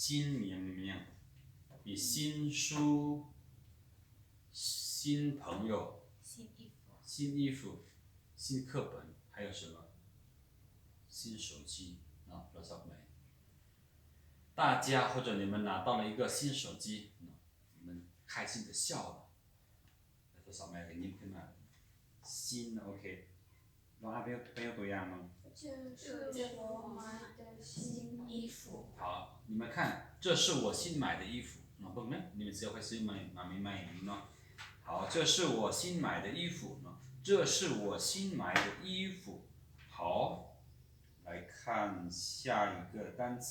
新年 ມີຫຍັງ ມີ 新书 新朋友 新衣服、新衣服 新课本 还有什么 新手机 ເນາະ ໂທລະສັບໃໝ່ 大家或者你们拿到了一个新手机 เนาะ 你们开心地笑了 โทລະສັບໃໝ່ກໍຍິ້ມຂຶ້ນມາ 新 ໂອເຄ ລອງອ່ານເປັນ ເປັນຕົວຢ່າງເບິ່ງ 这是我买的新衣服。好，你们看，这是我新买的衣服 ເນາະ ເບິ່ງນະ ນີ້ແມ່ນເສື້ອຂ້ອຍຊື້ໃໝ່ ມາໃໝ່ໆນີ້ເນາະ 好，这是我新买的衣服 ເນາະ 这是我新买的衣服 好 来看下一个单词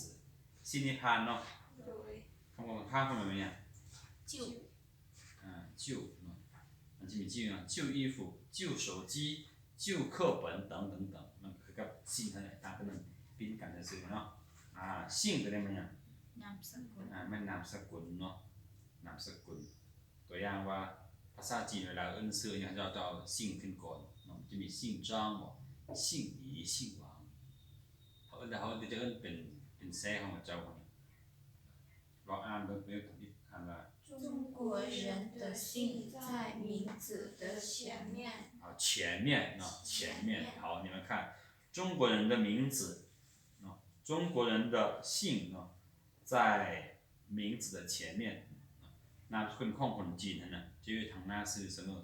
新 ນີ້ຜ່ານເນາະ โดย ຄຳວ່າຜ່ານຄວາມໝາຍແມ່ນຫຍັງ 旧 ອ່າ 旧 ເນາະ ມັນຈະມີ旧 旧衣服 旧手机 旧课本 等等等 ມັນຄືກັບ 新 ຫັ້ນແຫຼະ ຕ່າງແຕ່ມັນປິ່ນກັນຊື່ໆເນາະ ອ່າ 新 ຕົວນີ້ແມ່ນຫຍັງ นามสกุล ອ່າ ແມ່ນນາມສະກຸນເນາະ ນາມສະກຸນ ຕົວຢ່າງວ່າ ພາສາຈີນເວລາເອີ້ນຊື່ຫຍັງ ເຂົາເຈົ້າຈະເອົາ 姓 ຂຶ້ນກ່ອນເນາະ ຈະມີ 姓张 ບໍ 姓李 姓王 ເຮົາເອີ້ນ ເຮົາຈະເອີ້ນເປັນ ເປັນແຊຂອງເຂົາເຈົ້າ ລອງອ່ານເບິ່ງ ເປັນ ອ່ານວ່າ 中国人的姓在名字的前面。啊，前面 ເນາະ 前面 好 你们看 中国人的名字 เนาะ 中国人的姓 เนาะ 在名字的前面 ນາມສະກຸນຂອງຄົນຈີນຫັ້ນນະ ຈະຢູ່ທາງໜ້າຊື່ສະເໝີ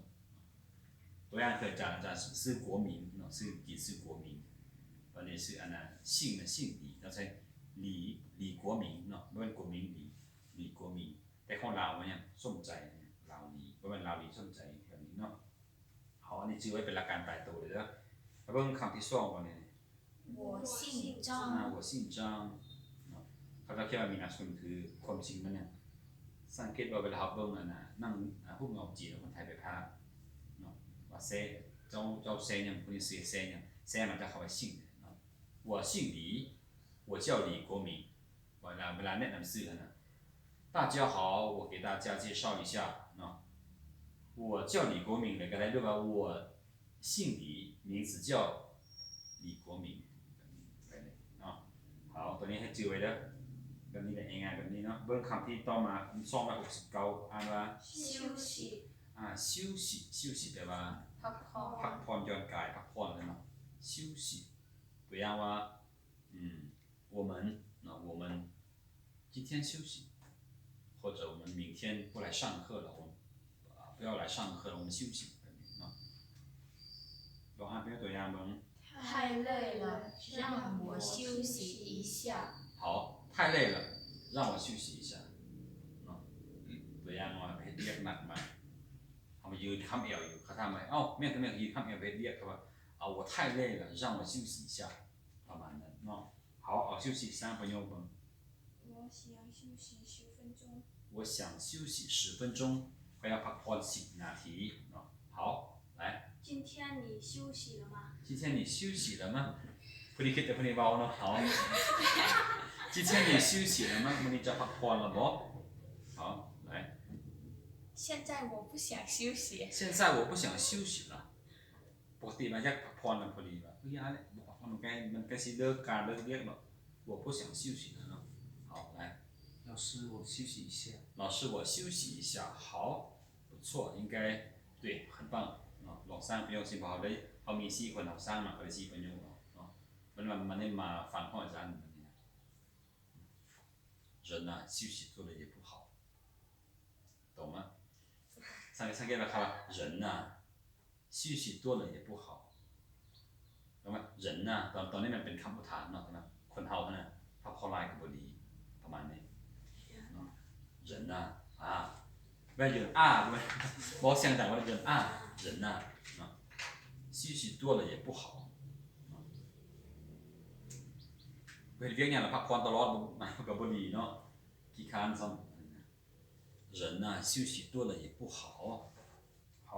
ຕົວຢ່າງຄືອາຈານ ອາຈານຊື່ กัວໝິງ ເນາະ ຊື່ຈີນຊື່ กัวหมิง ບາດນີ້ຊື່ອັນນະ 姓ນະ 姓李 ເຮົາໃຊ້ 李 李国明 ເນາະ ບໍ່ແມ່ນ กัວໝິງ 李 李国明 ແຕ່ຂອງລາວວ່າຫຍັງ ສົມໃຈ ລາວລີ ບໍ່ແມ່ນລາວລີສົມໃຈ ແບບນີ້ເນາະ ເຮົາ ອັນນີ້ຈື່ໄວ້ເປັນຫຼັກການຕາຍໂຕເດີ ມາເບິ່ງຄຳທີສອງບາດນີ້ 我姓张 ອ່າ 我姓张 ເນາະ ເຂົາເຈົ້າຂຽນວ່າມີນາມສະກຸນ ຄືຄວາມຈິງມັນຫຍັງ ສັງເກດວ່າເວລາເຮົາເບິ່ງອັນນະ ໜັງ ຮູບເງົາຈີນ ຄົນໄທໄປພາກເນາະ ວ່າແຊ ເຈົ້າ ເຈົ້າແຊຫຍັງ ຜູ້ນີ້ຊື່ແຊຫຍັງ ແຊມາຈາກຄຳວ່າ姓ເນາະ 我姓李 我叫李国明 ເວລາ ເວລາແນະນຳຊື່ຫັ້ນນະ 大家好 我给大家介绍一下 ເນາະ 我叫李国明 ເລີຍກໍໄດ້ ຫຼືວ່າ 我姓李 名字叫李国明 ແບບນີ້ເນາະ ເອົາ ຕົວນີ້ໃຫ້ຈື່ໄວ້ເດີ ແບບນີ້ແຫຼະ ງ່າຍໆແບບນີ້ເນາະ ເບິ່ງຄຳທີ່ຕໍ່ມາ ສອງຮ້ອຍຫົກສິບເກົ້າ ອ່ານວ່າ 休息。ອ່າ 休息 休息 ແປວ່າ พักผ่อน ພັກຜ່ອນ ຢ່ອນກາຍ ພັກຜ່ອນເລີຍເນາະ 休息 ຕົວຢ່າງວ່າ ອືມ 我们 ເນາະ 我们 今天休息 或者我们明天不来上课了 我们不要来上课了 我们休息 ແບບນີ້ເນາະ ລອງອ່ານເປັນຕົວຢ່າງເບິ່ງ 太累了，让我休息一下。好，太累了，让我休息一下 ເນາະ ຕົວຢ່າງວ່າເຮັດວຽກໜັກມາ ເຮົາມາຢືນຄ້ຳແອວຢູ່ ເຂົາຖາມວ່າ ເອົ້າ ແມ່ນ ແມ່ນ ຢືນຄ້ຳແອວເຮັດວຽກ ເຂົາວ່າ ເອົາ 我太累了，让我休息一下 ປະມານນັ້ນເນາະ ເຮົາເອົາ 休息 ສ້າງປະໂຫຍກເບິ່ງ 我想休息十分钟。我想休息十分钟 ຂ້ອຍຢາກພັກຜ່ອນສິບນາທີເນາະ ເຮົາ ໄປ 今天你休息了吗？今天你休息了吗 ຜູ້ນີ້ຄິດແຕ່ຜູ້ນີ້ເວົ້າເນາະ ເຮົາ 今天你休息了吗 ມື້ນີ້ເຈົ້າພັກຜ່ອນແລ້ວບໍ່ ເຮົາ ໄປ 现在我不想休息。现在我不想休息了 ປົກກະຕິມັນຢາກພັກຜ່ອນນຳ ພໍດີວ່າ ເອີ ຢ່າແຫຼະ ບໍ່ພັກຜ່ອນ ມັນໃກ້ ມັນໃກ້ຊິເລີກການເລີກວຽກແລ້ວ 我不想休息了 ເນາະ ເອົາ ໄປ 老师，我休息一下。老师，我休息一下。好，不错，应该 对，很棒 ເນາະ ລອງສ້າງປະໂຫຍກຊິ ເພາະເຮົາໄດ້ ເຮົາມີສີ່ຄົນ ເຮົາສ້າງມາກໍໄດ້ສີ່ປະໂຫຍກເນາະ ມັນ ມັນ ມັນໄດ້ມາຟັງຂອງອາຈານ 人啊，休息多了也不好。 懂吗？ ສັງ ສັງເກດວ່າຄຳວ່າ 人啊，休息多了也不好 ແປວ່າ 人啊 ຕອນ ຕອນນີ້ມັນເປັນຄຳອຸທານເນາະ ແຕ່ວ່າຄົນເຮົາຫັ້ນນະ ພັກຜ່ອນຫຼາຍກໍບໍ່ດີ ປະມານນີ້ເນາະ 人啊 ອ່າ ແມ່ນ 人啊 ບໍ່ແມ່ນ ບໍ່ສຽງດັງວ່າ 人啊 人啊 ເນາະ 休息多了也不好 ເນາະ ເຮັດວຽກຫຍັງແລ້ວພັກຜ່ອນຕະຫຼອດ ມັນກໍບໍ່ດີເນາະ ຂີ້ຄ້ານຊ້ຳ 人啊，休息多了也不好。好。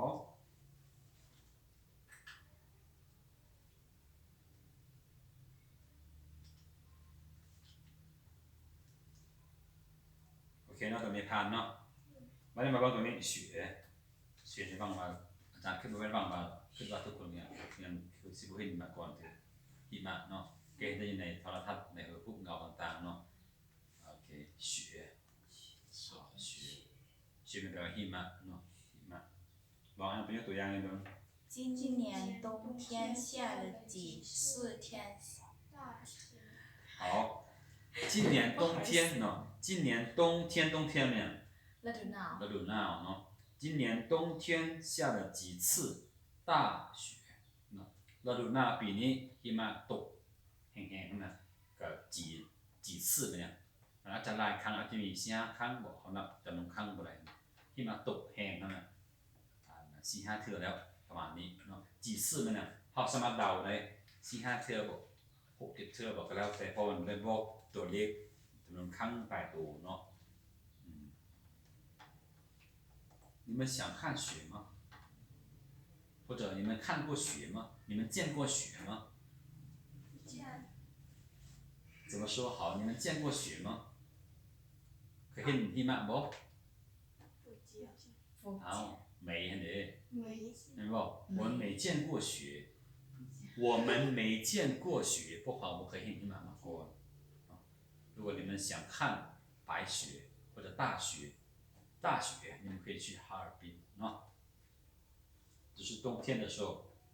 ໂອເຄເນາະ ຕົວນີ້ຜ່ານເນາະ ບັດນີ້ມາເບິ່ງຕົວນີ້ 学 学 ໃຫ້ຟັງວ່າ ອາຈານຄິດວ່າ ແມ່ນຟັງວ່າ ຄິດວ່າທຸກຄົນເນຍ ຍັງຄືຊິບໍ່ເຫັນມາກ່ອນ ຄືຫິມະເນາະ ເກເຫັນແຕ່ຢູ່ໃນໂທລະທັດ ໃນຮູບເງົາຕ່າງໆເນາະ ໂອເຄ 学ຫິມະເນາະ ຫິມະ. ລອງອ່ານເປັນຍົກຕົວຢ່າງໃຫ້ເບິ່ງ. 今年冬天下了几次天？好，今年冬天ເນາະ 今年冬天 冬天ແມ່ນຫຍັງ? ฤດູໜາວ ฤດູໜາວເນາະ. 今年冬天下了几次大雪ເນາະ. ฤດູໜາວປີນີ້ຫິມະຕົກແຮງໆ ນະ ກໍ 几 几次ແມ່ນຫຍັງ? ອາດຈະຫຼາຍຄັ້ງ ອາດຈະມີສີ່ຫ້າຄັ້ງບໍ ເຮົານັບຈຳນວນຄັ້ງບໍ່ໄດ້. ຫິມະຕົກແຮງຫັ້ນນະ ອ່າ ສີ່ຫ້າເທື່ອແລ້ວ ປະມານນີ້ເນາະ. 几次ແມ່ນຫຍັງ? ເຮົາສາມາດເດົາໄດ້ ສີ່ຫ້າເທື່ອບໍ ຫົກເຈັດເທື່ອບໍ ກໍແລ້ວແຕ່ ເພາະມັນບໍ່ໄດ້ບອກຕົວເລກຈຳນວນຄັ້ງຕາຍໂຕເນາະ. ອືມ 你们想看雪吗？或者你们看过雪吗？你们见过雪吗？见。怎么说好？你们见过雪吗？ ເຄີຍເຫັນຫິມະບໍ່? 不见。 ເອົ້າ 没 ຫັ້ນເດ້ 没。 ແມ່ນບໍ່? 我们没见过雪。我们没见过雪 ພວກເຮົາບໍ່ເຄີຍເຫັນຫິມະມາກ່ອນເນາະ. 如果你们想看白雪或者大雪，大雪，你们可以去哈尔滨เนาะ。 就是冬天的时候，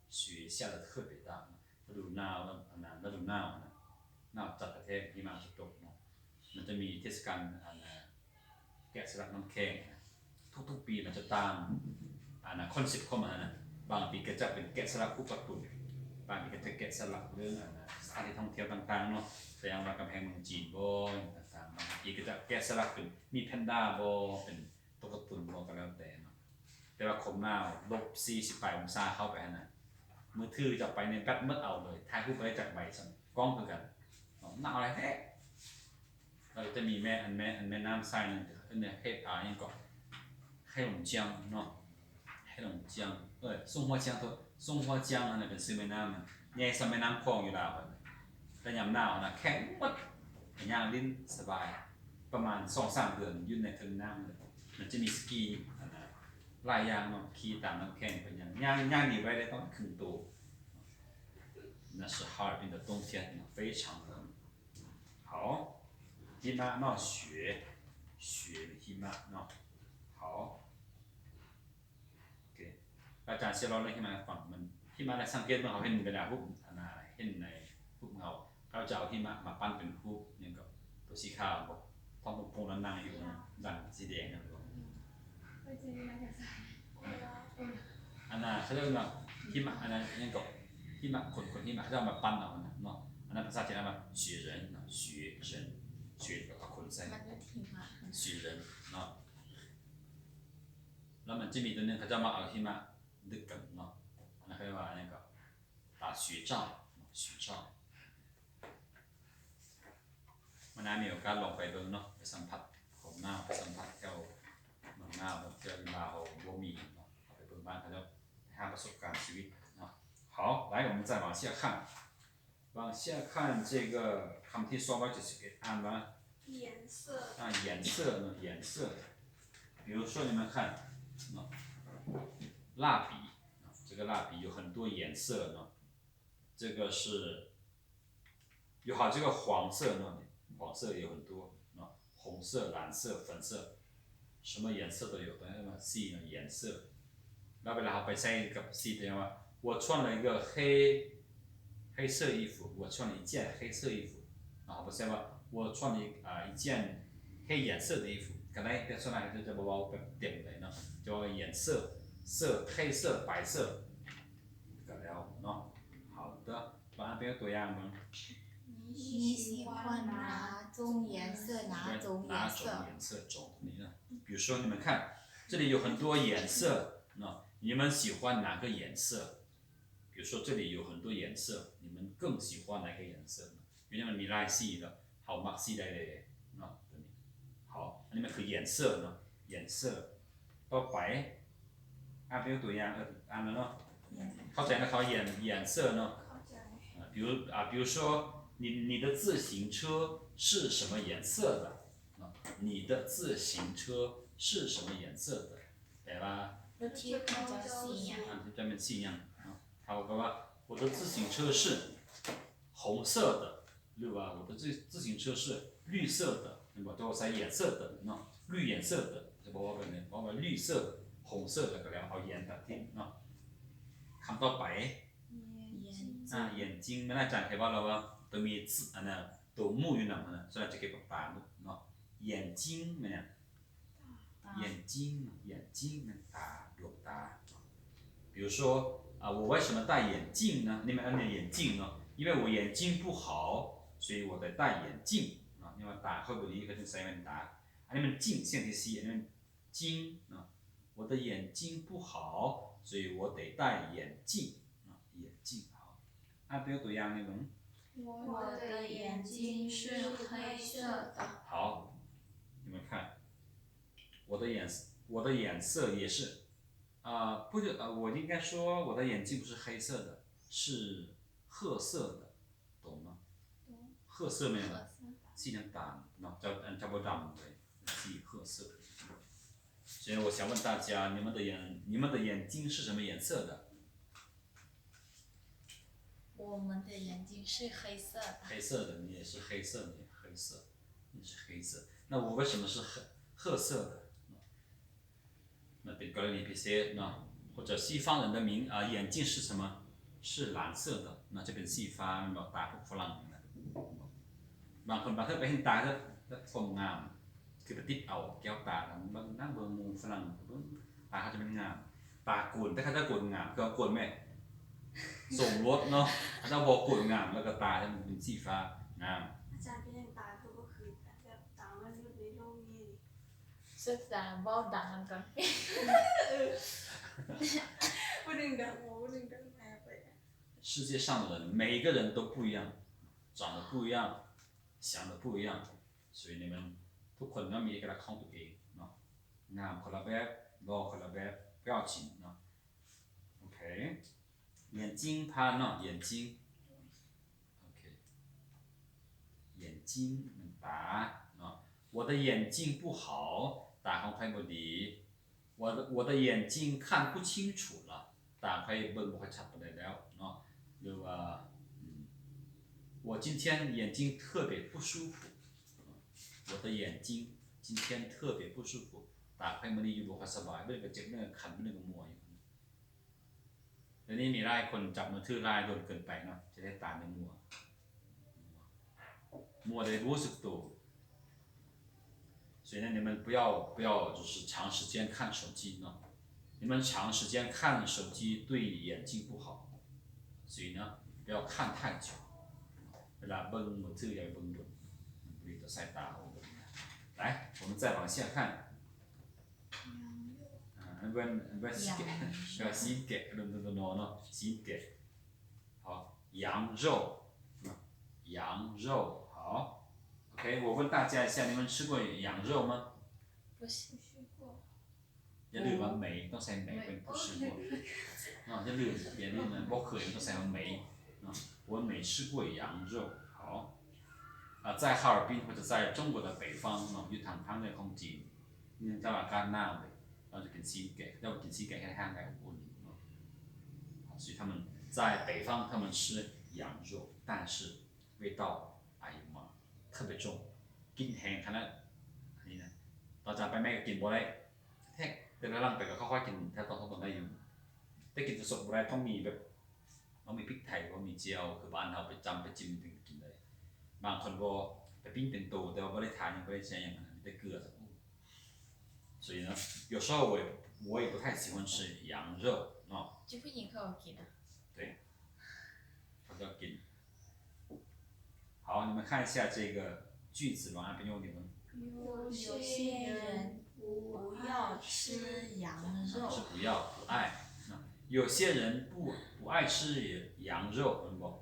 雪下得特别大。ฤດູໜາວ ອັນນັ້ນ ฤດູໜາວນະ ໜາວຈັດແທ້ໆ ຫິມະຈະຕົກເນາະ. ມັນຈະມີເທດສະການ ອັນນະ ແກະສະຫຼັກນ້ຳແຂງນະ ທຸກໆປີມັນຈະຕ່າງ ອັນນະ ຄອນເຊັບຂອງມັນນະ. ບາງປີກໍຈະເປັນແກະສະຫຼັກຮູບກາຕູນ ບາງປີກໍຈະແກະສະຫຼັກເລື່ອງ ອັນນະ ສະຖານທີ່ທ່ອງທ່ຽວຕ່າງໆເນາະ ແສດງວ່າກຳແພງເມືອງຈີນບໍ ຫຍັງຕ່າງໆ. ບາງປີກໍຈະແກະສະຫຼັກເປັນໝີ່ແພນດາບໍ ເປັນ ຕົວກາຕູນບໍ່ກໍແລ້ວແຕ່ເນາະ. ແຕ່ວ່າຄວາມໜາວລົບສີ່ສິບປາຍອົງສາເຂົ້າໄປຫັ້ນນະ ມືຖືຈັບໄປນີ້ແບັດໝົດເອົາເລີຍ ຖ່າຍຮູບບໍ່ໄດ້ຈັກໃບຊ້ຳ ກ້ອງຄືກັນເນາະ ໜາວຫຼາຍແທ້. ແລ້ວກໍຈະມີແມ່ ອັນແມ່ ອັນແມ່ນ້ຳສາຍໜຶ່ງ ເອີ້ນແມ່ ເຮັດ ອາ ຫຍັງເກາະ 黑龙江ເນາະ 黑龙江 ເອີ 松花江 ໂທດ 松花江 ຫັ້ນນະ ເປັນຊື່ແມ່ນ້ຳ ໃຫຍ່ສ່ຳແມ່ນ້ຳຂອງຢູ່ລາວຫັ້ນ. ແຕ່ຍາມໜາວນະ ແຂງໝົດ ຍ່າງຫຼິ້ນສະບາຍ ປະມານສອງສາມເດືອນຢູ່ໃນເທິງນ້ຳເລີຍ. ມັນຈະມີສະກີ ອັນນະ ຫຼາຍຢ່າງເນາະ ຂີ່ຕາມນ້ຳແຂງໄປ ຍ່າງ ຍ່າງ ຍ່າງໜີໄວ້ໄດ້ປະມານເຄິ່ງໂຕ. 那是哈尔滨的冬天，非常冷。好，ຫິມະເນາະ 雪 雪 ຫິມະເນາະ. 好 ໂອເຄ ອາຈານຊິເລົ່າເລື່ອງຫິມະໃຫ້ຟັງ. ມັນ ຫິມະ ໃຫ້ສັງເກດເບິ່ງ ເຮົາເຫັນເວລາຮູບ ອັນນະ ເຫັນໃນຮູບເງົາ ເຂົາຈະເອົາຫິມະມາປັ້ນເປັນຮູບຫຍັງກໍ ຕົວສີຂາວບໍ ທ້ອງໂປ່ງໆ ແລ້ວນັ່ງຢູ່ ດັງສີແດງນັ້ນບໍ. ອັນນະ ເຂົາເອີ້ນວ່າຫິມະ ອັນນະ ຫຍັງກໍ ຫິມະ ຂົນ ຂົນຫິມະ ເຂົາເຈົ້າເອົາມາປັ້ນເອົາຫັ້ນນະເນາະ. ອັນນັ້ນພາສາຈີນເອີ້ນວ່າ 雪人ເນາະ 雪人 雪 ກໍຂົນໃສ່ 雪人ເນາະ. ແລ້ວມັນຈະມີຕົວໜຶ່ງ ເຂົາເຈົ້າມາເອົາຫິມະດຶກກັນເນາະ ອັນນັ້ນເຂົາເອີ້ນວ່າຫຍັງກໍ ອາ 雪仗ເນາະ 雪仗. ມື້ໜ້າມີໂອກາດລອງໄປເບິ່ງເນາະ ໄປສຳຜັດຄວາມໜາວ ໄປສຳຜັດແຖວເມືອງໜາວ ແຖວທີ່ລາວເຮົາບໍ່ມີເນາະ. ເຮົາໄປເບິ່ງບ້ານເຂົາເຈົ້າ ໄປຫາປະສົບການຊີວິດເນາະ. 好，来，我们再往下看。 往下看这个 ຄຳທີສອງຮ້ອຍເຈັດສິບເອັດ ອ່ານວ່າ 颜色 ອ່າ 颜色ເນາະ 颜色. 比如说你们看ເນາະ 蜡笔ເນາະ 这个蜡笔有很多颜色ເນາະ. 这个是 有好几个黄色เนาะ 黄色也有很多เนาะ 红色 蓝色 粉色 什么颜色都有 สีเนาะ 颜色. แล้วเวลาเฮาไปใส่กับสี ตัวอย่างว่า 我穿了一个黑 黑色衣服 我穿了一件黑色衣服 เนาะ เฮาไปใส่ว่า 我穿了一 อ่า 一件黑颜色的衣服 ก็ได้ แต่ส่วนหลายเขาจะบ่เว้าแบบเต็มเลยเนาะ จะเว้า颜色 色 黑色 白色 ก็แล้วเนาะ. 好的 ລອງອ່ານເປັນຕົວຢ່າງເບິ່ງ. 你喜欢哪种颜色？哪种颜色？哪种颜色？种的呢？比如说，你们看，这里有很多颜色，喏，你们喜欢哪个颜色？比如说，这里有很多颜色，你们更喜欢哪个颜色呢？ ຢູ່ໃນມັນມີຫຼາຍສີແລ້ວ ເຮົາມັກສີໃດເດເນາະ ຕົວນີ້. ເຮົາ ອັນນີ້ມັນຄື 颜色 ເນາະ 颜色. ຕໍ່ໄປ ອ່ານເປັນຕົວຢ່າງ ເອີ ອ່ານແລ້ວເນາະ ເຂົ້າໃຈນະ ຄຳວ່າ 颜 颜色 ເນາະ. 比如 啊，比如说，你 你的自行车是什么颜色的？你的自行车是什么颜色的？ ແປວ່າ ລົດຖີບຂອງເຈົ້າສີຫຍັງ? ອ່າ ລົດຖີບເຈົ້າແມ່ນສີຫຍັງເນາະ. ເຮົາກໍວ່າ 我的自行车是 红色的 ຫຼືວ່າ 我的自 自行车是绿色的 ແມ່ນບໍ່? ແຕ່ວ່າໃສ່ 颜色的 ເນາະ 绿颜色的 ຈະ ບໍ່ເວົ້າແບບນີ້ ເວົ້າວ່າ 绿色 ຫົງເສີ ແລ້ວກໍແລ້ວ ເອົາ 眼 ຕັດຖິ້ມເນາະ. ຄຳຕໍ່ໄປ 眼睛 ອາ 眼睛 ແມ່ນອາຈານເຄີຍເວົ້າແລ້ວວ່າ ໂຕມີ ອັນນ່າ ໂຕ 目 ຢູ່ນຳຫັ້ນນະ ສ່ວນຫຼາຍຈະກ່ຽວກັບຕາເນາະ. 眼睛 ແມ່ນຫຍັງ? 眼睛 眼睛 ແມ່ນຕາ ດວງຕາ. 比如说，啊，我为什么戴眼镜呢？你们，啊，眼镜เนาะ 因为我眼睛不好，所以我得戴眼镜 ເນາະ. ຍ້ອນວ່າຕາຂ້ອຍບໍ່ດີ ຂ້ອຍຈຶ່ງໃສ່ແວ່ນຕາ. ອັນນີ້ມັນ 镜 เสียงທີສີ່ ອັນນີ້ມັນ 金 ເນາະ. 我的眼睛不好，所以我得戴眼镜 เນາະ 眼镜. ເອົາ ອ່ານເປັນຕົວຢ່າງໃຫ້ເບິ່ງ. 我的眼睛是黑色的。好，你们看，我的眼，我的眼色也是，啊，不是，呃，我应该说我的眼睛不是黑色的，是褐色的，懂吗？懂。褐色ไหมครับ สีน้ำตาลเนาะ จะ อันจะบ่ดำเลย สี 褐色. 所以我想问大家，你们的眼，你们的眼睛是什么颜色的？我们的眼睛是黑色的。黑色的，你也是黑色，你也黑色，你是黑色。那我为什么是褐，褐色的？ มันเป็นกรณีพิเศษเนาะ 或者西方人的名，啊，眼镜是什么？是蓝色的 เนาะ จะเป็นสีฟ้า แม่นบ่ ตาพวกฝรั่งนั่นแหละ. บางคน บางเทื่อไปเห็นตาแล้ว แล้วความงาม คือไปติดเอาแก้วตา แล้วมานั่งเบิ่งหมู่ฝรั่ง เบิ่งตาเขาจะเป็นงาม ตาโกน แต่เขาเจ้าโกนงาม คือเขาโกนแม่ สมรสเนาะ เขาเจ้าบ่โกนงาม แล้วก็ตาจะเป็นสีฟ้า งาม. อาจารย์เป็นอย่างตาคือบ่คือ แบบตามันอยู่ในโลกนี้ ສຶກສາເວົ້າດັງນຳກັນ ຜູ້ໜຶ່ງດັງ ຜູ້ໜຶ່ງດັງ ມາໄປ. 世界上的人，每一个人都不一样，长得不一样，想的不一样，所以你们ทุกคนก็มีเอกลักษณ์ของตัวเองเนาะ งามคนละแบบ หล่อคนละแบบ 表情เนาะ โอเค 眼睛 ผ่ານເນາະ 眼睛 ໂອເຄ 眼睛 ແມ່ນຕາເນາະ 我的眼睛不好 ຕາຂອງຂ້ອຍບໍ່ດີ 我的，我的眼睛看不清楚了 ຕາຂ້ອຍເບິ່ງບໍ່ຄ່ອຍຊັດປານໃດແລ້ວເນາະ ຫຼືວ່າ 我今天眼睛特别不舒服 我的眼睛今天特别不舒服 ຕາຂ້ອຍມື້ນີ້ຢູ່ບໍ່ຄ່ອຍສະບາຍ ເບິ່ງກໍເຈັບ ເບິ່ງກໍຄັນ ເບິ່ງກໍມົວຢູ່. ດຽວນີ້ມີຫຼາຍຄົນຈັບມືຖືຫຼາຍ ດົນເກີນໄປເນາະ ຈະໄດ້ຕາມົວ ມົວ ບໍ່ໄດ້ຮູ້ສຶກໂຕ. 所以呢，你们不要，不要就是长时间看手机呢。你们长时间看手机对眼睛不好，所以呢，不要看太久。 ເວລາເບິ່ງມືຖືຢ່າໄປເບິ່ງດົນ ມັນບໍ່ດີຕໍ່ສາຍຕາຂອງເຮົາ. 来，我们再往下看。 羊肉 ອ່າ ອັນເປັນ ອັນເປັນ 羊肉 ແປວ່າຊີ້ນແກະ ເນາະ ເນາະ ຊີ້ນແກະ. 好，羊肉 羊肉 好. โอเค 我问大家一下，你们吃过羊肉吗？不是。 อย่າລືມວ່າ 没 ຕ້ອງໃສ່ 没 没 ເປັນ 不吃过 ເນາະ ຢ່າລືມ ຢ່າລືມນະ ບໍ່ເຄີຍ ຕ້ອງໃສ່ວ່າ 没 ເນາະ 我没吃过羊肉. 好 啊，在哈尔滨或者在中国的北方 ເນາະ ຢູ່ທາງພາກເໜືອຂອງຈີນ ເນື່ອງຈາກວ່າອາກາດໜາວເດ້ ເຮົາຈະກິນຊີ້ນແກະ ເຂົາເຈົ້າກິນຊີ້ນແກະແຫ້ງໆ ແລ້ວອຸ່ນໆ ເນາະ 所以他们在北方他们吃羊肉，但是味道 哎呀妈，特别重 ກິ່ນແຮງຂະໜາດ ອັນນີ້ນະ ຕອນຈານໄປແມ່ກໍກິນບໍ່ໄດ້ ແທ້ ແຕ່ຫຼັງໆໄປກໍຄ່ອຍໆກິນ ແທ້ຕອນທ້ອງໄດ້ຢູ່ ແຕ່ກິນສົດໆບໍ່ໄດ້ ຕ້ອງມີແບບ ຕ້ອງມີພິກໄທ ຕ້ອງມີແຈ່ວ ຄືບ້ານເຮົາໄປຈ້ຳໄປຈິ້ມຈຶ່ງກິນໄດ້. ບາງຄົນບໍ່ ໄປປີ້ງເປັນໂຕ ແຕ່ວ່າບໍ່ໄດ້ທາຫຍັງ ບໍ່ໄດ້ໃສ່ຫຍັງ ມີແຕ່ເກືອ 所以呢，有时候我也，我也不太喜欢吃羊肉 ເນາະ ເຈົ້າຜູ້ຍິງເຂົາກໍກິນນະ 对 ເຂົາເຈົ້າກິນ. 好，你们看一下这个句子吧，ประโยคนี้ 有些人不要吃羊肉。是不要，不爱。有些人不，不爱吃羊肉 ແມ່ນບໍ່?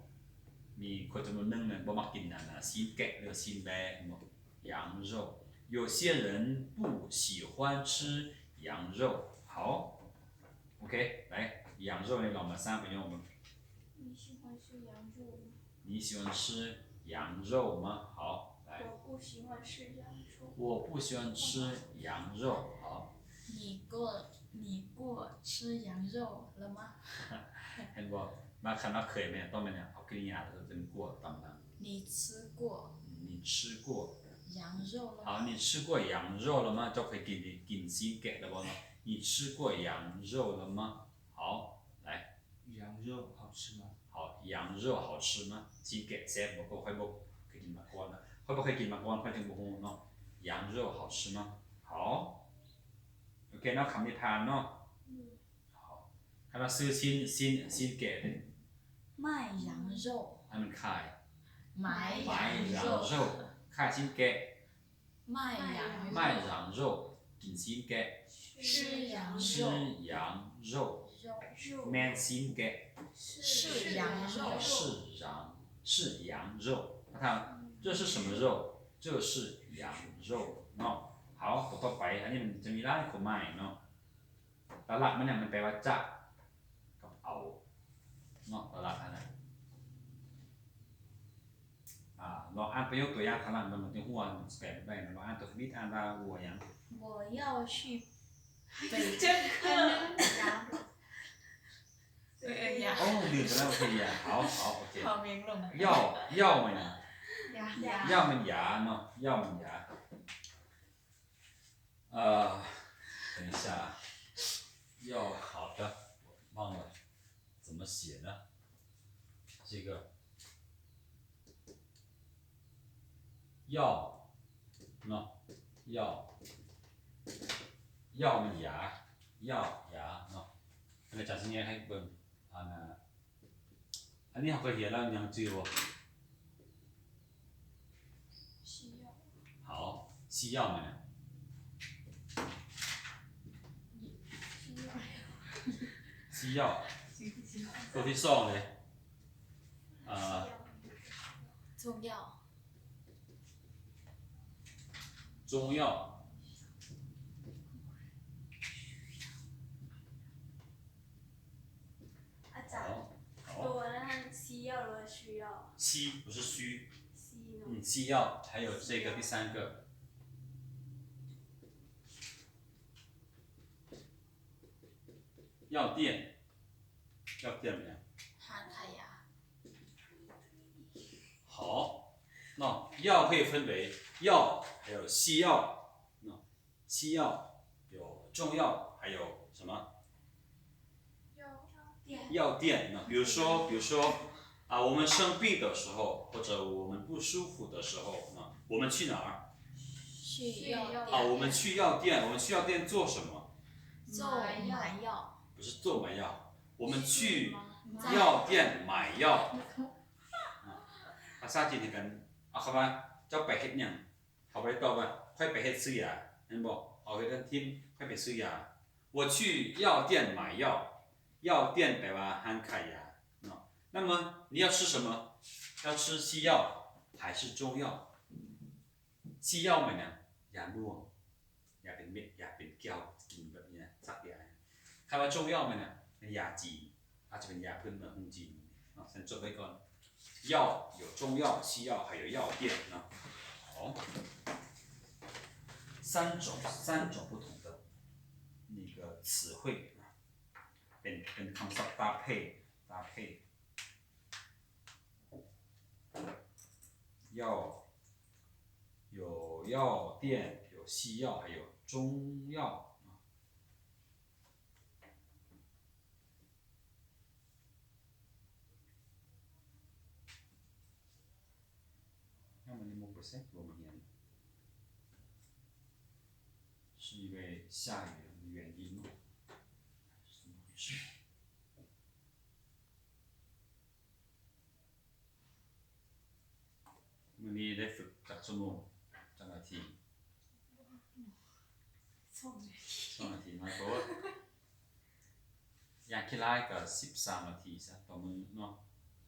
ມີຄົນຈຳນວນໜຶ່ງນັ້ນບໍ່ມັກກິນອັນນ່າ ຊີ້ນແກະ ຫຼືວ່າຊີ້ນແບ້ ແມ່ນບໍ່? 羊肉。有些人不喜欢吃羊肉。好， โอเค ໄປ 羊肉ນີ້ລອງມາສ້າງປະໂຫຍກເບິ່ງ. 你喜欢吃羊肉吗？你喜欢吃羊肉吗？好，来。我不喜欢吃羊肉。我不喜欢吃羊肉。好。你过，你过吃羊肉了吗？ ເຫັນບໍ່? ມາຄັນວ່າເຄີຍແມ່ນ ຕ້ອງແມ່ນຫຍັງ? ເອົາກິລິຍາແລ້ວຈະເປັນ 过 ຕາມຫຼັງ. 你吃过。你吃过。羊肉。好，你吃过羊肉了吗？ ເຈົ້າເຄີຍກິນ ກິນຊີ້ນແກະແລ້ວບໍ່ເນາະ? 你吃过羊肉了吗？ 好，来。羊肉好吃吗？ 好，羊肉好吃吗？ ຊີ້ນແກະແຊບບໍ່? ຂ້ອຍບໍ່ເຄີຍກິນມາກ່ອນນະ ຂ້ອຍບໍ່ເຄີຍກິນມາກ່ອນ ຂ້ອຍຈຶ່ງບໍ່ຮູ້ເນາະ. 羊肉好吃吗？ 好 ໂອເຄເນາະ ຄຳນີ້ຜ່ານເນາະ. 好 ຄັນວ່າຊື້ຊີ້ນ ຊີ້ນ ຊີ້ນແກະເດ້? 卖羊肉 ອັນມັນຂາຍ 买羊肉 买羊肉 ຂາຍຊີ້ນແກະ. 卖羊肉 卖羊肉 ກິນຊີ້ນແກະ. 吃羊肉 吃羊肉 肉 ແມ່ນຊີ້ນແກະ. 吃羊肉 吃羊 吃羊肉 ຖ້າຖາມ 这是什么肉? 这是羊肉 ເນາະ. ເອົາ ຕໍ່ໄປ ອັນນີ້ມັນຈະມີຫຼາຍຄວາມໝາຍເນາະ. ຫຼັກໆ ມັນຫຍັງ? ມັນແປວ່າຈະກັບເອົາເນາະ ຫຼັກໆ ຫັ້ນນະ. ອາ ລອງອ່ານປະໂຫຍກຕົວຢ່າງຂ້າງຫຼັງເບິ່ງ ມັນຈະຮູ້ວ່າມັນແປແບບໃດເນາະ. ລອງອ່ານຕົວທຳອິດ ອ່ານວ່າ 我要去 北京 ໂອ້ ລືມໄປແລ້ວ ໂອເຄ ຢ່າ ເອົາ ເອົາ ໂອເຄ 好，明了。 要 要 ແມ່ນຫຍັງ? 要 ແມ່ນຢາເນາະ 要 ແມ່ນຢາ. 呃，等一下，要，好的，我忘了怎么写呢？这个要เนาะ 要 要 แມ່ນຢາ 要 ຢາເນາະ. ອາຈານຊິແຍກໃຫ້ເບິ່ງ ອັນ ອັນນີ້ເຮົາເຄີຍຮຽນແລ້ວ ຍັງຈື່ບໍ່? 好，西药 ແມ່ນຫຍັງ? 西药 ໂຕທີສອງເດ້ ເອີ 中药 中药 ອາຈານ 好 好 ໂຕນັ້ນ 西药 ຫຼືວ່າ 需药? 西 不是需 西 ເນາະ 嗯，西药 还有这个第三个 药店 药店 ແມ່ນຫຍັງ? ຮ້ານຂາຍຢາ. 好 ເນາະ 药可以分为药还有西药 ເນາະ. 西药有中药还有什么? 药店 药店 比如说，比如说，啊，我们生病的时候，或者我们不舒服的时候，啊，我们去哪儿？去药店。啊，我们去药店，我们去药店做什么？做买药。不是做买药，我们去药店买药。啊，ภາສາຈີນເຮົາເອີ້ນ ເອົາຄຳວ່າ ເຈົ້າໄປເຮັດຫຍັງ? ເຮົາບໍ່ໄດ້ຕອບວ່າ ຂ້ອຍໄປເຮັດຊື້ຢາ ແມ່ນບໍ່? ເຮົາເຮັດອັນທີມ ຂ້ອຍໄປຊື້ຢາ 我去药店买药 药店 ແປວ່າຮ້ານຂາຍຢາເນາະ. 那么你要吃什么? 要吃西药还是中药? 西药 ແມ່ນຫຍັງ? ຢາລວງ ຢາເປັນເມັດ ຢາເປັນແກ້ວ ກິນແບບນີ້ນະ ສັກຢາ. ຄຳວ່າ 中药 ແມ່ນຫຍັງ? ແມ່ນຢາຈີນ ອາດຈະເປັນຢາພື້ນເມືອງຂອງຈີນເນາະ. ຊັ້ນຈົດໄວ້ກ່ອນ 药有中药、西药 还有药店ເນາະ. 好，三种，三种不同的那个词汇 ເປັນ ເປັນຄຳສັບຕາເພ ຕາເພ 药 有药店 有西药 还有中药 ເນາະ. ຍາມມື້ນີ້ໝົດໄປໃສ ບໍ່ມາຮຽນ 是因为下雨的原因吗？ ມື້ນີ້ໄດ້ຝຶກຈັກຊົ່ວໂມງ? ຈັກນາທີ? ສອງນາທີ ສອງນາທີ ໜ້ອຍໂພດ. ຢ່າງຂີ້ລ້າຍກໍສິບສາມນາທີຊະຕໍ່ມື້ເນາະ.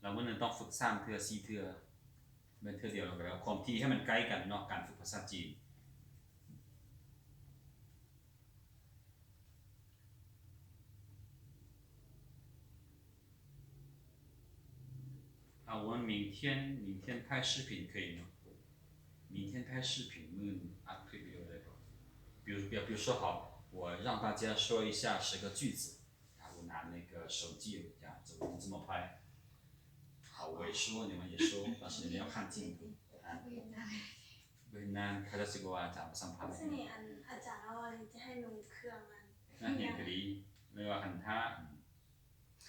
ແລ້ວມື້ໜຶ່ງຕ້ອງຝຶກສາມເທື່ອ ສີ່ເທື່ອ ແມ່ນເທື່ອດຽວແລ້ວກໍແລ້ວ. ຄວາມຖີ່ໃຫ້ມັນໃກ້ກັນເນາະ ການຝຶກພາສາຈີນ. 啊，我们明天，明天拍视频可以吗？明天拍视频 ມື້ອື່ນອັດຄລິບວິດີໂອໄດ້ບໍ່? 比如，比如说，好，我让大家说一下十个句子，然后我拿那个手机，这样子我们这么拍。好，我也说，你们也说，但是你们要看镜头啊。ນານເຂົາເຈົ້າຊິບໍ່ວ່າອາຈານບໍ່ສຳພັນ. ສະເໜ່ອັນອາຈານເວົ້າວ່າຈະໃຫ້ນຸ່ງເຄື່ອງອັນ ນັກຮຽນກໍດີ ຫຼືວ່າຄັນຖ້າ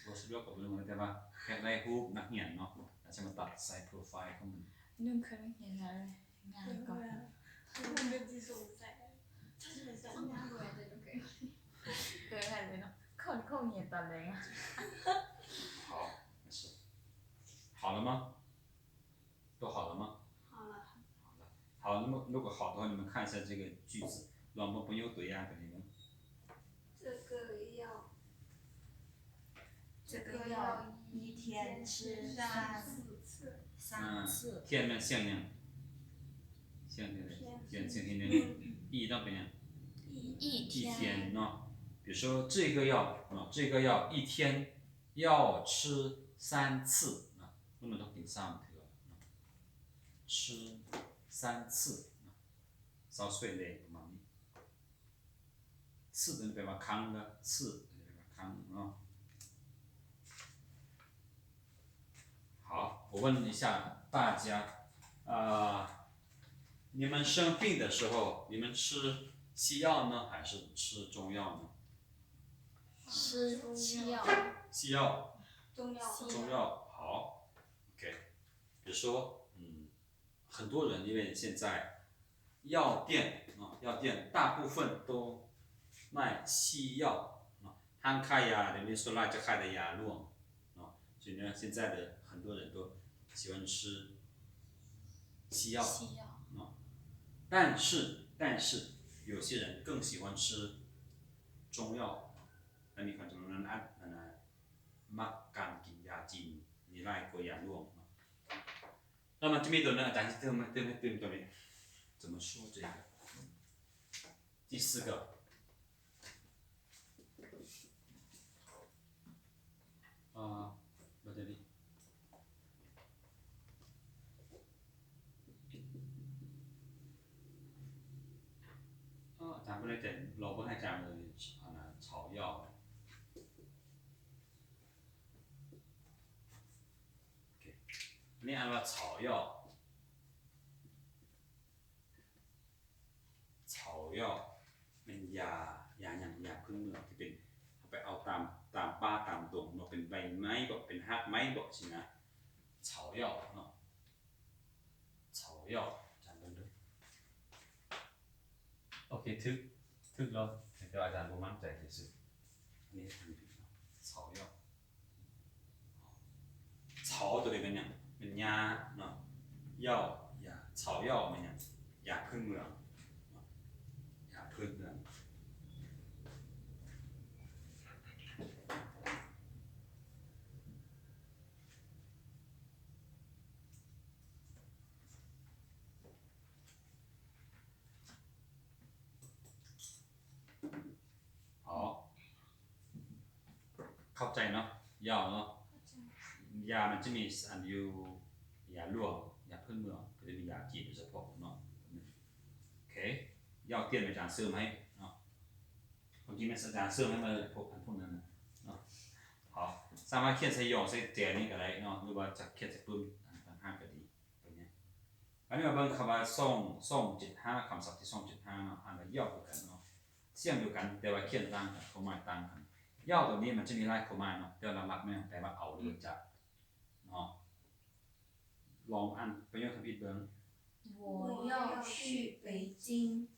ບໍ່ສະດວກກໍບໍ່ຮູ້ ແຕ່ວ່າຢາກໄດ້ຮູບນັກຮຽນເນາະ ອາດຈະມາຕັດໃສ່ໂປຣໄຟລ໌ຂອງມັນ. ນຸ່ງເຄື່ອງນັກຮຽນງາມ ງ່າຍກວ່າ. ເກີນໄປເລີຍເນາະ ຄົນຄົງຮຽນຕອນແລງ. 好，没事。好了吗？ 都好了吗？好了。好了。好，那么如果好的话，你们看一下这个句子，ลອງເບິ່ງປະໂຫຍກຕົວຢ່າງຕົວນີ້ເບິ່ງ. 这个要，这个要一天吃三次。三次。天 ແມ່ນສ່ຽງຫຍັງ? ສ່ຽງທີ່ໃດ? ສ່ຽງ ສ່ຽງທີ່ໜຶ່ງ. 一 ຕ້ອງເປັນຫຍັງ? 一天 ເນາະ. 比如说这个要 ເນາະ 这个要一天 要吃三次 ນະ ມັນຕ້ອງກິນສາມເທື່ອ ນະ 吃三次 ນະ ຊາວສວຍເລປະມານນີ້. 次 ແປວ່າຄັ້ງ ນະ 次 ແປວ່າຄັ້ງເນາະ. 好，我问一下大家，呃，你们生病的时候，你们吃西药呢，还是吃中药呢？吃西药。西药。中药。中药，好。OK。比如说，嗯，很多人因为现在药店，啊，药店大部分都卖西药，啊， ຮ້ານຂາຍຢາດຽວນີ້ສ່ວນຫຼາຍຈະຂາຍແຕ່ຢາລວງເນາະ. ສະນັ້ນ 现在的很多人都喜欢吃西药 西药 ເນາະ. 但是，但是有些人更喜欢吃中药 ແລະ ມີຄົນຈຳນວນໜຶ່ງອາດ ອັນນ່າ ມັກການກິນຢາຈີນນີ້ຫຼາຍກວ່າຢາລວງເນາະ. ແລ້ວມັນຈະມີຕົວໜຶ່ງ ອາຈານຊິເຕີມ ເຕີມໃຫ້ຕື່ມຕົວນີ້ 怎么说这个？ 第四个 ອ່າ ແບັດເຕີຣີ ອາຈານບໍ່ແນ່ໃຈ ລອງເບິ່ງໃຫ້ອາຈານເບິ່ງ ອັນນ່າ 草药 ໂອເຄ ອັນນີ້ອ່ານວ່າ草药 草药 ແມ່ນຢາ ຢາຫຍັງ ຢາພື້ນເມືອງທີ່ເປັນ ເຮົາໄປເອົາຕາມ ຕາມປ່າຕາມດົງເນາະ ເປັນໃບໄມ້ບໍ ເປັນຮາກໄມ້ບໍຊີ້ນະ 草药 ເນາະ 草药 ອາຈານເບິ່ງເດີ ໂອເຄ ຖືກ ຖືກແລ້ວ ແຕ່ວ່າອາຈານບໍ່ໝັ້ນໃຈຊື່ໆ ອັນນີ້ຖືກເນາະ 草药 草 ໂຕນີ້ແມ່ນຫຍັງ? ແມ່ນຫຍ້າເນາະ 药 ຢາ 草药 ແມ່ນຫຍັງ? ຢາພື້ນເມືອງເນາະ ຢາພື້ນເມືອງ. ເຂົ້າໃຈເນາະ ຢາເນາະ ຢາມັນຈະມີອັນຢູ່ ຢາຫຼວງ ຢາພື້ນເມືອງ ກໍຈະມີຢາຈີນໂດຍສະເພາະເນາະ. ໂອເຄ ຢາວຕຽນອາຈານເສີມໃຫ້ເນາະ ເມື່ອກີ້ແມ່ນອາຈານເສີມໃຫ້ມາພວກອັນພວກນັ້ນນະເນາະ. ເຮົາສາມາດຂຽນໃສ່ຢອງໃສ່ແຈນີ້ກໍໄດ້ເນາະ ຫຼືວ່າຈະຂຽນໃສ່ປຶ້ມຕ່າງຫາກກໍດີ. ອັນນີ້ມາເບິ່ງຄຳວ່າສອງ ສອງເຈັດຫ້າ ຄຳສັບທີສອງເຈັດຫ້າເນາະ ອ່ານວ່າຢາວຄືກັນເນາະ ສຽງດຽວກັນ ແຕ່ວ່າຂຽນຕ່າງກັນ ຄວາມໝາຍຕ່າງກັນ. ຢາວໂຕນີ້ມັນຈະມີຫຼາຍຄວາມໝາຍເນາະ ແຕ່ວ່າຫຼັກໆແມ່ນແປວ່າເອົາ ຫຼືວ່າຈະເນາະ. ລອງອ່ານປະໂຫຍກທຳອິດເບິ່ງ 我要去北京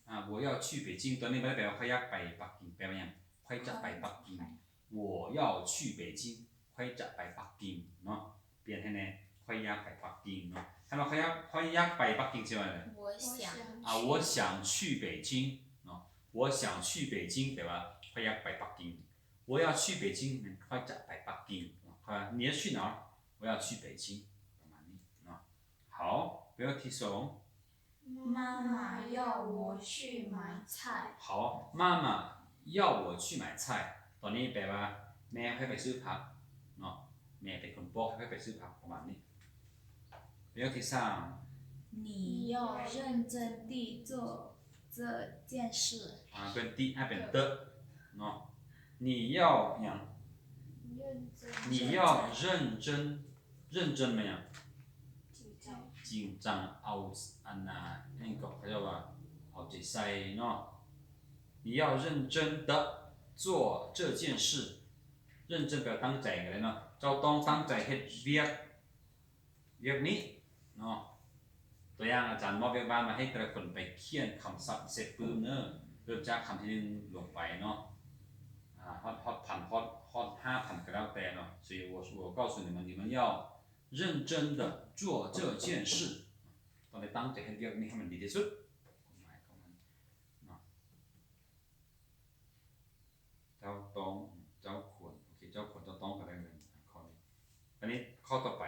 ອາ 我要去北京 ໂຕນີ້ບໍ່ໄດ້ແປວ່າຂ້ອຍຢາກໄປປັກກິ່ງ ແປວ່າຫຍັງ? ຂ້ອຍຈະໄປປັກກິ່ງ. 我要去北京 ຂ້ອຍຈະໄປປັກກິ່ງເນາະ ປ່ຽນໃຫ້ແດ່ ຂ້ອຍຢາກໄປປັກກິ່ງເນາະ. ຄັນວ່າຂ້ອຍຢາກ ຂ້ອຍຢາກໄປປັກກິ່ງຊິວ່າໃດ? 我想 ອາ 我想去北京ເນາະ 我想去北京 ແປວ່າຂ້ອຍຢາກໄປປັກກິ່ງ. 我要去北京 ແມ່ນຂ້ອຍຈະໄປປັກກິ່ງເນາະ ຂ້ອຍວ່າ 你要去哪儿? 我要去北京 ປະມານນີ້ເນາະ. ເຮົາ ປະໂຫຍກທີສອງ 妈妈要我去买菜 ເຮົາ 妈妈要我去买菜 ຕອນນີ້ແປວ່າ ແມ່ໃຫ້ໄປຊື້ຜັກເນາະ ແມ່ເປັນຄົນບອກໃຫ້ໄປຊື້ຜັກ ປະມານນີ້. ປະໂຫຍກທີສາມ 你要认真地做这件事 ອາ ເປັນຕິ ໃຫ້ເປັນເຕີເນາະ 你要ຫຍັງ? 你要认真 认真 ແມ່ນຫຍັງ? ຈິງຈັງ ຈິງຈັງ ເອົາ ອັນນ່າ ຫຍັງເກາະ ເຂົາເຈົ້າ ໃສ່ເນາະ 你要认真地做这件事 认真 ແປວ່າຕັ້ງໃຈກໍໄດ້ເນາະ ເຈົ້າຕ້ອງຕັ້ງໃຈເຮັດວຽກ ວຽກນີ້ເນາະ ຕົວຢ່າງອາຈານມອບວຽກບ້ານມາໃຫ້ແຕ່ລະຄົນໄປຂຽນຄຳສັບເສັດປຶ້ມເນີ ເລີ່ມຈາກຄຳທີໜຶ່ງລົງໄປເນາະ ອາ ຮອດ ຮອດພັນ ຮອດ ຮອດຫ້າພັນກໍແລ້ວແຕ່ເນາະ 所以我我告诉你们你们要认真地做这件事 ຕ້ອງໄດ້ຕັ້ງໃຈເຮັດວຽກນີ້ໃຫ້ມັນດີທີ່ສຸດ ຄວາມໝາຍຂອງມັນເນາະ ເຈົ້າຕ້ອງ ເຈົ້າຄວນ ໂອເຄ ເຈົ້າຄວນ ເຈົ້າຕ້ອງກໍໄດ້ເລີຍ ຂໍ້ນີ້ ອັນນີ້ຂໍ້ຕໍ່ໄປ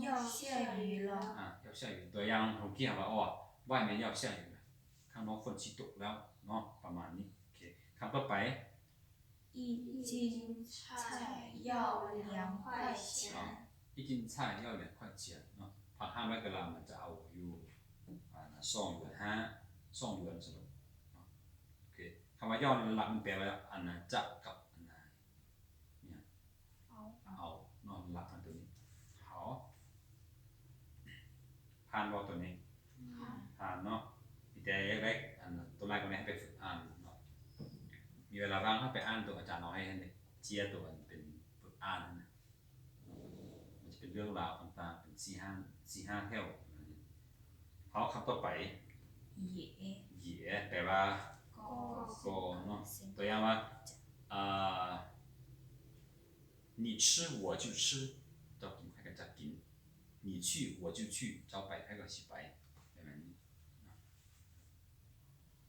要下雨了 ອາ 要下雨 ຕົວຢ່າງເມື່ອກີ້ເຮົາວ່າ ອໍ 外面要下雨了 ຂ້າງນອກຝົນຊິຕົກແລ້ວເນາະ ປະມານນີ້ ໂອເຄ ຄຳຕໍ່ໄປ 一斤菜要两块钱 ອໍ 一斤菜要两块钱 ເນາະ ຜັກຫ້າຮ້ອຍກະລັມມັນຈະເອົາຢູ່ ອາ ສອງຢວນຫ້າ ສອງຢວນຊັ້ນເນາະ ໂອເຄ ຄຳວ່າ 要 ຫຼັກມັນແປວ່າ ອັນນະ ຈະ ກັບ ອັນນະ ເອົາ ເອົາເນາະ ຫຼັກມັນຕົວນີ້ ເອົາ ຜ່ານບໍ່ຕົວນີ້? ຜ່ານເນາະ ມີແຕ່ຢາກໄດ້ ອັນ ຕົວຫຼາຍກວ່ານີ້ໃຫ້ໄປຝຶກອ່ານເນາະ ມີເວລາວ່າງໃຫ້ໄປອ່ານຕົວອາຈານເອົາໃຫ້ ໃຫ້ເຈ້ຍຕົວອັນເປັນບົດອ່ານຫັ້ນນະ ມັນຈະເປັນເລື່ອງລາວຕ່າງໆ ເປັນສີ່ຫ້າ ສີ່ຫ້າແຖວ ເອົາ ຄຳຕໍ່ໄປ 也 也 ແປວ່າ ກໍ ກໍເນາະ ຕົວຢ່າງວ່າ ອາ 你吃我就吃 ເຈົ້າກິນຂ້ອຍກໍຈະກິນ 你去我就去 ເຈົ້າໄປຂ້ອຍກໍຊິໄປ ແບບນີ້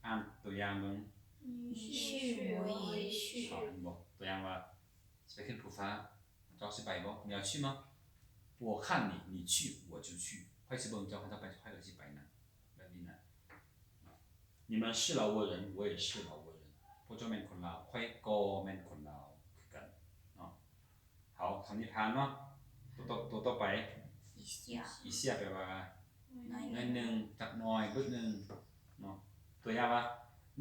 ອ່ານຕົວຢ່າງເບິ່ງ 你去我也去 ເຫັນບໍ່ ຕົວຢ່າງວ່າ ຊິໄປຂຶ້ນພູຟ້າ ເຈົ້າຊິໄປບໍ່? 你要去吗？我看你，你去我就去 ຂ້ອຍຊິເບິ່ງເຈົ້າ ຄັນເຈົ້າໄປ ຂ້ອຍກໍຊິໄປນຳ ແບບນີ້ນະ 你们是老挝人，我也是老挝人 ພວກເຈົ້າແມ່ນຄົນລາວ ຂ້ອຍກໍແມ່ນຄົນລາວຄືກັນເນາະ ເອົາ ຄຳນີ້ຜ່ານເນາະ ຕົວຕໍ່ ຕົວຕໍ່ໄປ 一下 一下 ແປວ່າ ໜ້ອຍໜຶ່ງ ຈັກໜ້ອຍ ບຶດໜຶ່ງເນາະ ຕົວຢ່າງວ່າ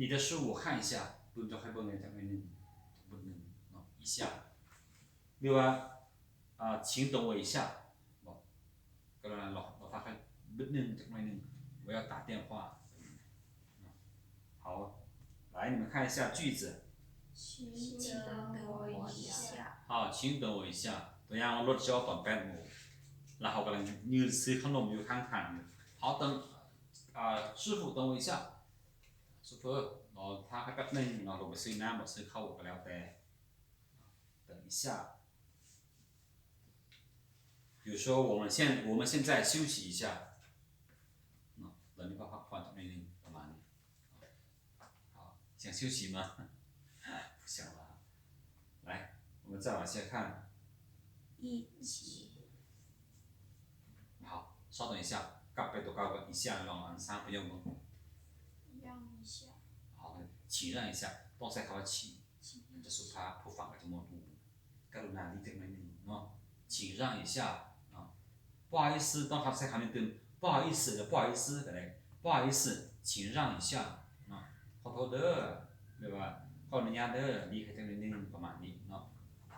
你的书我看一下 ປຶ້ມ ເຈົ້າໃຫ້ເບິ່ງແດ່ ຈັກໜ້ອຍໜຶ່ງ ຈັກບຶດໜຶ່ງເນາະ 一下 ຫຼືວ່າ ອາ 请等我一下 ບອກ ກະລຸນາລໍ ລໍຖ້າຂ້ອຍບຶດໜຶ່ງ ຈັກໜ້ອຍໜຶ່ງ 我要打电话 ເຮົາ 来 你们看一下句子 请等我一下 好 请等我一下 ຕົວຢ່າງວ່າລົດຈະອອກຕອນແປດໂມງ ແລ້ວເຮົາກຳລັງຢືນຊື້ຂະໜົມຢູ່ຂ້າງທາງຢູ່ 好等 ອາ 师傅等我一下 ໂຊເຟີ ລໍຖ້າຂ້ອຍແປັບໜຶ່ງເນາະ ລົງໄປຊື້ນ້ຳ ບໍ່ຊື້ເຂົ້າກໍແລ້ວແຕ່ 等一下 比如说我们现 我们现在休息一下 ເນາະ ຕອນນີ້ພັກຜ່ອນຈັກໜ້ອຍໜຶ່ງ ປະມານນີ້ 好 想休息吗？不想了。来，我们再往下看。一起。好，稍等一下，กลับไปຕົວເກົ່າ 一下 ລອງອ່ານສ້າງປະໂຫຍກເບິ່ງ。让一下。好，请让一下 ຕ້ອງໃຊ້ຄຳວ່າ 请 ມັນຈະສຸພາບ ຜູ້ຟັງກໍຈະມ່ວນຫູ ກະລຸນາຫຼີກຈັກໜ້ອຍໜຶ່ງເນາະ 请让一下ເນາະ 不好意思 ຕ້ອງຮັບໃຊ້ຄຳນີ້ຕື່ມ 不好意思 ຫຼື 不好意思 ກໍໄດ້ 不好意思请让一下ເນາະ ຂໍໂທດເດີ ຫຼືວ່າ ຂໍອະນຸຍາດເດີ ຫຼີກໃຫ້ຈັກໜ້ອຍໜຶ່ງ ປະມານນີ້ເນາະ 好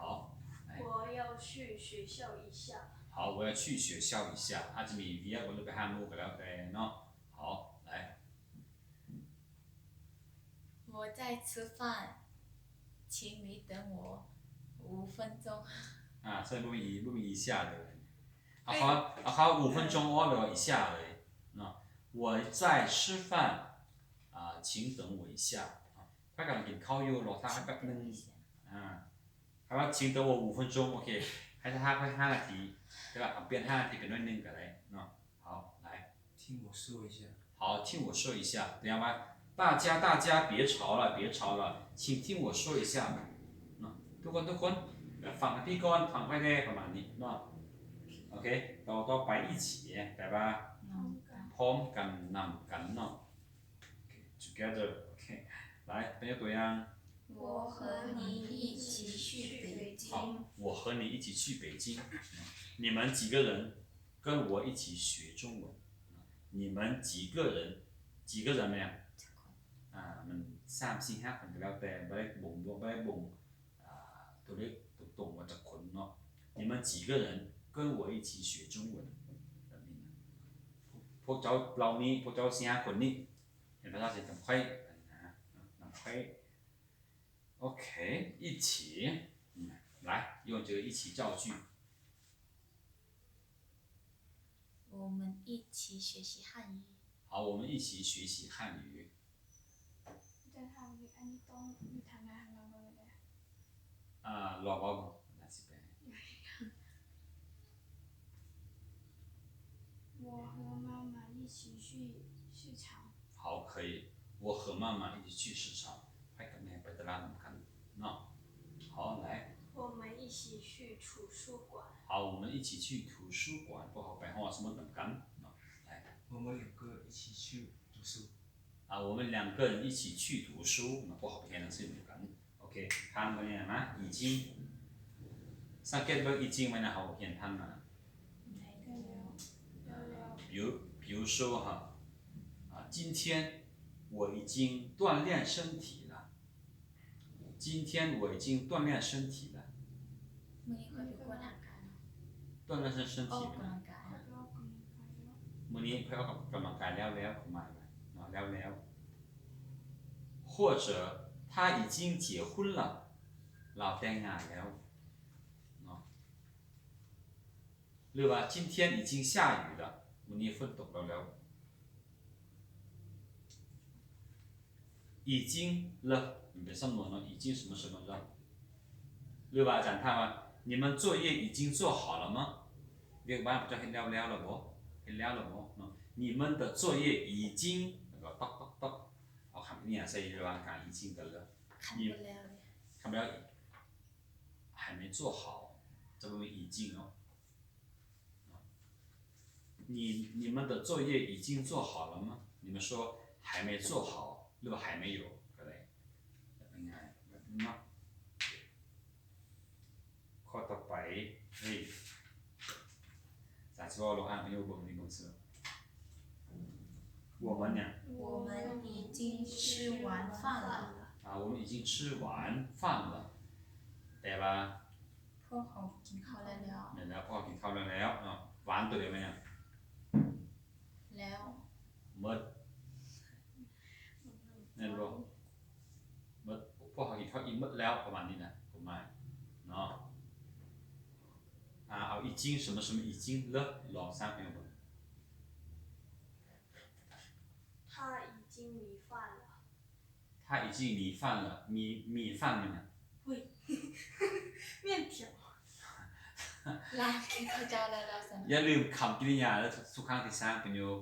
来。我要去学校一下。好，我要去学校一下 ອາດຈະມີວຽກ ຫຼື ໄປຫາໝູ່ກໍແລ້ວແຕ່ເນາະ 好 来。 我在吃饭，请你等我五分钟。 ອາ ໃຊ່ ບໍ່ມີ ບໍ່ມີ 一下 ເລີຍ ເອົາຄຳ ເອົາຄຳ 五分钟 ອອກ ຫຼືວ່າ 一下 ເລີຍເນາະ 我在吃饭 ອາ 请等我一下 ຂ້ອຍກຳລັງກິນເຂົ້າຢູ່ ລໍຖ້າຂ້ອຍແປັບໜຶ່ງ ອາ ຄຳວ່າ 请等我五分钟 ໂອເຄ ໃຫ້ຖ້າຂ້ອຍຫ້ານາທີ ແຕ່ວ່າເຮົາປ່ຽນຫ້ານາທີເປັນໜ້ອຍໜຶ່ງກໍໄດ້ເນາະ 好 来。 听我说一下。好，听我说一下 ຕົວຢ່າງວ່າ 大家 大家别吵了 别吵了 请听我说一下 ເນາະ ທຸກຄົນ ທຸກຄົນ ຟັງທາງພີ້ກ່ອນ ຟັງຂ້ອຍແດ່ ປະມານນີ້ເນາະ ໂອເຄ ຕໍ່ ຕໍ່ໄປ 一起 ແປວ່າ ນຳກັນ ພ້ອມກັນ ນຳກັນເນາະ together ໂອເຄ 来 ເປັນຕົວຢ່າງ 我和你一起去北京。好，我和你一起去北京。你们几个人 跟我一起学中文 你们几个人 几个人 ແມ່ນຫຍັງ ອາ ມັນສາມ ສີ່ ຫ້າຄົນກໍແລ້ວແຕ່ ບໍ່ໄດ້ບົ່ງບວກ ບໍ່ໄດ້ບົ່ງ ອາ ຕົວເລກຕົງໆວ່າຈັກຄົນເນາະ 你们几个人 跟我一起学中文 ແບບນີ້ນະ ພວກເຈົ້າເຫຼົ່ານີ້ ພວກເຈົ້າສີ່ຫ້າຄົນນີ້ ເຫັນພາສາຈີນນຳຂ້ອຍນະ ນຳຂ້ອຍ ໂອເຄ 一起 ລະ 用这个一起造句 我们一起学习汉语。 好，我们一起学习汉语。 ອາຈານຖາມອີກ ອັນນີ້ຕ້ອງຢູ່ທາງໜ້າທາງຫຼັງເບິ່ງແດ່ ອ່າ ລອງເວົ້າເບິ່ງ ໜ້າຊິແປ 我和妈妈一起去市场。 好，可以。我和妈妈一起去市场。 ຂ້ອຍກັບແມ່ໄປຕະຫຼາດນຳກັນເນາະ. 好，来。 我们一起去图书馆。 好，我们一起去图书馆。 ພວກເຮົາໄປຫ້ອງສະໝຸດນຳກັນເນາະ. 来。 我们两个一起去读书。 啊，我们两个人一起去读书 ເນາະ ພວກເຮົາໄປຮຽນໜັງສືນຳກັນ. ໂອເຄ ຜ່ານໄປນີ້ນະ 已经 ສັງເກດເບິ່ງ 已经 ໄວ້ນະ ເຮົາຮຽນຜ່ານມາ. ແລ້ວ ແລ້ວ 比如 比如说哈 啊，今天我已经锻炼身体了。 今天我已经锻炼身体了。 ມື້ນີ້ຂ້ອຍໄປກວດຮ່າງກາຍເນາະ 锻炼身体 ອອກກຳລັງກາຍ ຂ້ອຍໄປອອກກຳລັງກາຍແລ້ວ ມື້ນີ້ຂ້ອຍອອກກຳລັງກາຍແລ້ວ ແລ້ວ ປະມານວ່າເນາະ ແລ້ວ ແລ້ວ. 或者他已经结婚了 ລາວແຕ່ງງານແລ້ວເນາະ ຫຼືວ່າ 今天已经下雨了 ມື້ນີ້ຝົນຕົກແລ້ວແລ້ວ. 已经了 ມັນເປັນສຳນວນເນາະ 已经什么什么了 ຫຼືວ່າອາຈານຖາມວ່າ 你们作业已经做好了吗 ວຽກບ້ານເຈົ້າເຮັດແລ້ວແລ້ວລະບໍ່ ເຮັດແລ້ວລະບໍ່ເນາະ. 你们的作业已经 ແລ້ວກໍຕອກຕອກຕອກ ເອົາຄຳກະລິຍາໃສ່ລະຫວ່າງກາງ 已经 ກັບ 了 ຄັນບໍ່ແລ້ວເດ ຄັນບໍ່ແລ້ວ 还没做好 ຈະບໍ່ມີ 已经 ເນາະ. 你你们的作业已经做好了吗 你们说还没做好 ຫຼືວ່າ 还没有 ກໍໄດ້ ແບບງ່າຍໆ ແບບນີ້ເນາະ. ຂໍ້ຕໍ່ໄປ ເອີຍ ສາຊິເວົ້າລອງອ່ານໃຫ້ເບິ່ງນີ້ເບິ່ງເຊີ 我们 ຫຍັງ 我们已经吃完饭了。 อ่า 我们已经吃完饭了 ແປວ່າ ພວກເຮົາກິນເຂົ້າແລ້ວແລ້ວ ແມ່ນແລ້ວ ພວກເຮົາກິນເຂົ້າແລ້ວແລ້ວເນາະ. 完 ຕົວດຽວແມ່ນຫຍັງ ແລ້ວ ໝົດ ແມ່ນບໍ່ ໝົດ ພວກເຮົາກິນເຂົ້າອີ່ມໝົດແລ້ວ ປະມານນີ້ນະ ຄວາມໝາຍເນາະ. ອ່າ ເອົາ 已经 什么什么已经 ເລີຍ ລອງສ້າງເປັນເບິ່ງ. 他已经米饭了。 他已经米饭了 ມີ 米饭 ແມ່ນຫຍັງ 面条。 ລາວກິນເຂົ້າເຈົ້າແລ້ວແລ້ວຊັ້ນ ຢ່າລືມຄຳກິລິຍາເດີ ທຸກຄັ້ງທີ່ສ້າງເປັນຢູ່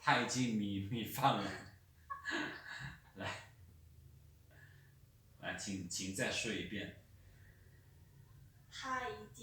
他已经米米饭了 来 来 请请再说一遍。 他已经